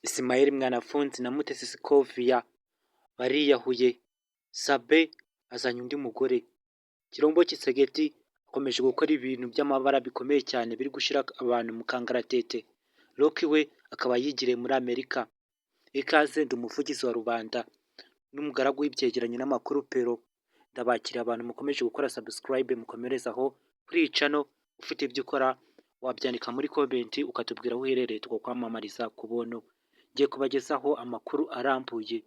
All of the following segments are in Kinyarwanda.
Ismael Mwanafunzi na Mutesi Scovia bariyahuye, Sabe azanye undi mugore, Tshilombo Tshisekedi akomeje gukora ibintu by'amabara bikomeye cyane biri gushyira abantu mu kangaratete, Rocky we akaba yigiriye muri Amerika. Ikaze, ndi umuvugizi wa rubanda n'umugaragu w'ibyegeranyo n'amakuru pero, ndabakira abantu mukomeje gukora subscribe, mukomereze aho kuri iyi channel. Ufite ibyo ukora wabyandika muri comment, ukatubwira aho uherereye, tukakwamamariza ku buntu. Ngiye kubagezaho amakuru arambuye.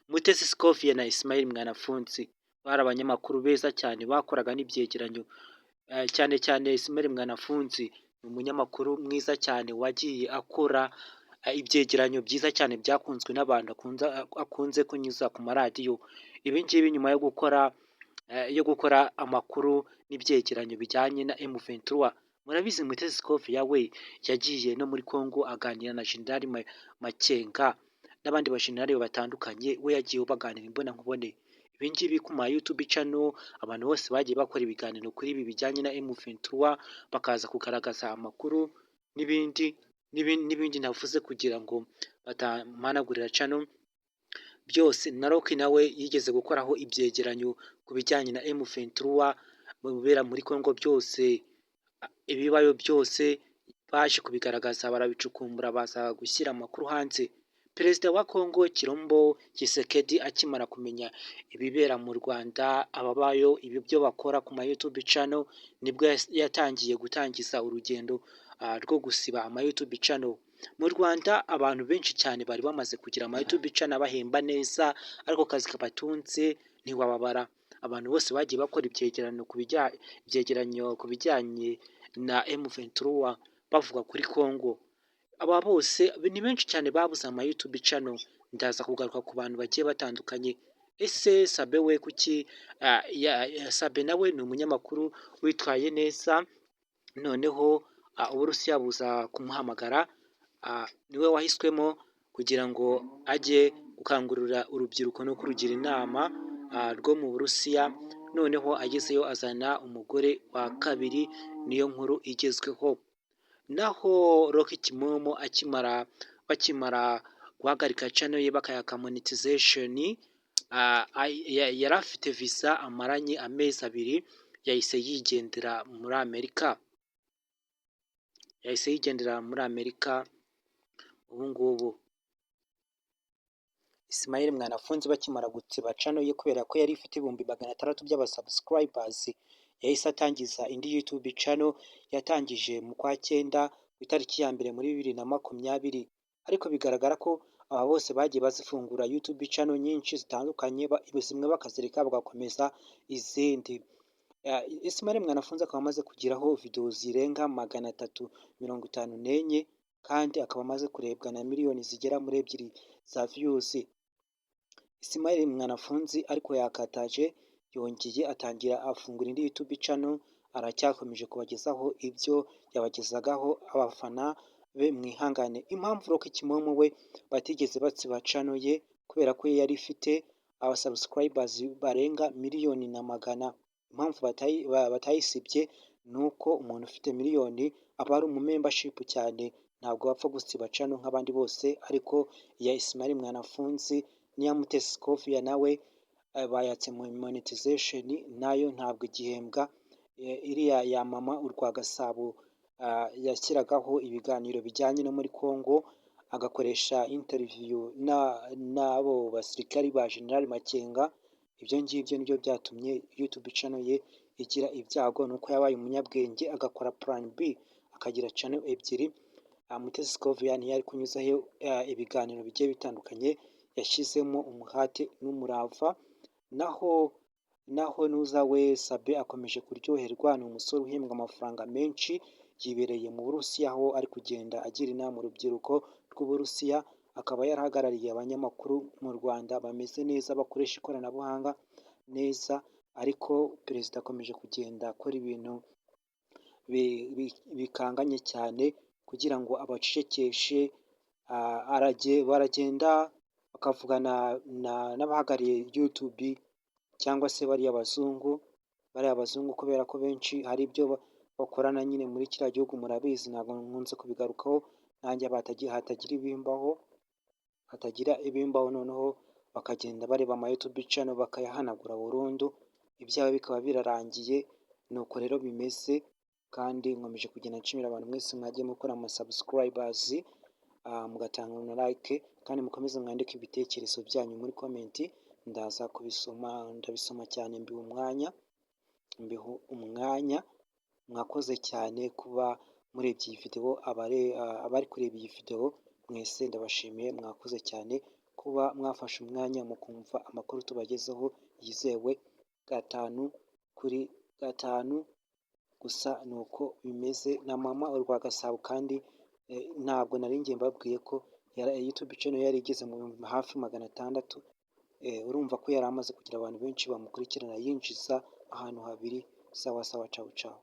Mutesi Scovia na Ismael Mwanafunzi bari abanyamakuru beza cyane, bakoraga n'ibyegeranyo cyane cyane. Ismael Mwanafunzi ni umunyamakuru mwiza cyane wagiye akora ibyegeranyo byiza cyane byakunzwe n'abantu, akunze kunyuza ku maradiyo. Ibi ngibi nyuma yo gukora amakuru n'ibyegeranyo bijyanye na M23. Murabizi, Mutesi Scovia we yagiye no muri Congo aganira na General Makenga n'abandi bajenerali batandukanye, we yagiye baganira imbonankubone. Ibi ngibi ku ma YouTube channel, abantu bose bagiye bakora ibiganiro kuri ibi bijyanye na M23, bakaza kugaragaza amakuru n'ibindi n'ibindi navuze kugira ngo batampanagurira channel byose. Na Rocky nawe yigeze gukoraho ibyegeranyo ku bijyanye na M23, mu bibera muri Congo byose, ibibayo byose baje kubigaragaza, barabicukumbura, baza gushyira amakuru hanze. Perezida wa Congo Tshilombo Tshisekedi akimara kumenya ibibera mu Rwanda, ababayo, ibi byo bakora ku ma YouTube channel, nibwo yatangiye gutangiza urugendo rwo gusiba ama YouTube channel mu Rwanda. Abantu benshi cyane bari bamaze kugira ama YouTube channel abahemba neza, ariko kazi kabatunze ntiwababara. Abantu bose bagiye bakora ibyegeranyo ku bijyanye na M23, bavuga kuri Congo, aba bose ni benshi cyane babuze ama YouTube channel. Ndaza kugaruka ku bantu bagiye batandukanye. Ese Sabe we kuki? Sabe nawe ni umunyamakuru witwaye neza, noneho Uburusiya buza kumuhamagara, niwe wahiswemo kugira ngo ajye gukangurira urubyiruko no kurugira inama rwo mu Burusiya. Noneho agezeyo azana umugore wa kabiri, niyo nkuru igezweho. Naho Rocky Kimomo, akimara bakimara guhagarika channel ye, bakayaka monetization, yari afite visa amaranye amezi 2, yahise yigendera muri Amerika, yahise yigendera muri Amerika ubu ngubu. Ismael Mwanafunzi bakimara gutsiba channel ye, kubera ko yari ifite 600,000 by'aba subscribers, yahise atangiza indi YouTube channel yatangije mu kwa cyenda ku itariki ya mbere muri 2020. Ariko bigaragara ko aba bose bagiye bazifungura YouTube channel nyinshi zitandukanye, zimwe bakazireka bagakomeza izindi. Ismael Mwanafunzi akaba amaze kugeraho video zirenga 354, kandi akaba amaze kurebwa na miliyoni zigera muri 2 za views. Ismael Mwanafunzi ariko yakataje, yongeye atangira afungura indi YouTube channel, aracyakomeje kubagezaho ibyo yabagezagaho. Abafana be mwihangane. Impamvu Rocky Kimomo we batigeze batsiba channel ye, kubera ko yari ifite aba subscribers barenga miliyoni na magana, impamvu batayisibye ni uko umuntu ufite miliyoni aba ari umu membership cyane, ntabwo bapfa gusiba channel nk'abandi bose. Ariko iya Ismael Mwanafunzi n'iya Mutesi Scovia nawe bayatse monetization, nayo ntabwo igihembwa. Iriya ya Mama Urwa Gasabo yashyiragaho ibiganiro bijyanye no muri Congo, agakoresha interview n'abo basirikari ba General Makenga, ibyo ngibyo nibyo byatumye YouTube channel ye igira ibyago. Ni uko yabaye umunyabwenge agakora plan B, akagira channel ebyiri. Mutesi Scovia ntiyari kunyuzaho ibiganiro bigiye bitandukanye yashyizemo umuhate n'umurava. Naho nuza we Sabe akomeje kuryoherwa, ni umusore uhembwa amafaranga menshi, yibereye mu Burusiya, aho ari kugenda agira inama urubyiruko rw'Uburusiya, akaba yarahagarariye abanyamakuru mu Rwanda bameze neza, bakoresha ikoranabuhanga neza. Ariko perezida akomeje kugenda akora ibintu bikanganye cyane kugira ngo abacecekeshe. Baragenda bakavugana n'abahagarariye YouTube cyangwa se bariya bazungu, kubera ko benshi hari ibyo bakorana nyine muri kiriya gihugu, murabizi, ntabwo nkunze kubigarukaho. Nanjye hatagira ibimbaho, hatagira ibimbaho, noneho bakagenda bareba ama YouTube channel bakayahanagura burundu, ibyawe bikaba birarangiye. Nuko rero bimeze. Kandi nkomeje kugenda nshimira abantu mwese mwagiye mukora ama subscribers, mugatanga na like, kandi mukomeze mwandike ibitekerezo byanyu muri comment. Ndaza kubisoma, ndabisoma cyane, mbiha umwanya, mbiha umwanya. Mwakoze cyane kuba murebye iyi video. Abari kureba iyi video mwese ndabashimiye, mwakoze cyane kuba mwafashe umwanya mukumva amakuru tubagezeho yizewe 5 kuri 5. Gusa ni uko bimeze na Mama Urwagasabo. Kandi ntabwo nari ngiye mbabwiye ko YouTube channel yari igeze mu bihumbi hafi 600. Urumva ko yari amaze kugira abantu benshi bamukurikirana, yinjiza ahantu habiri. Sawa sawa, cawu cawu.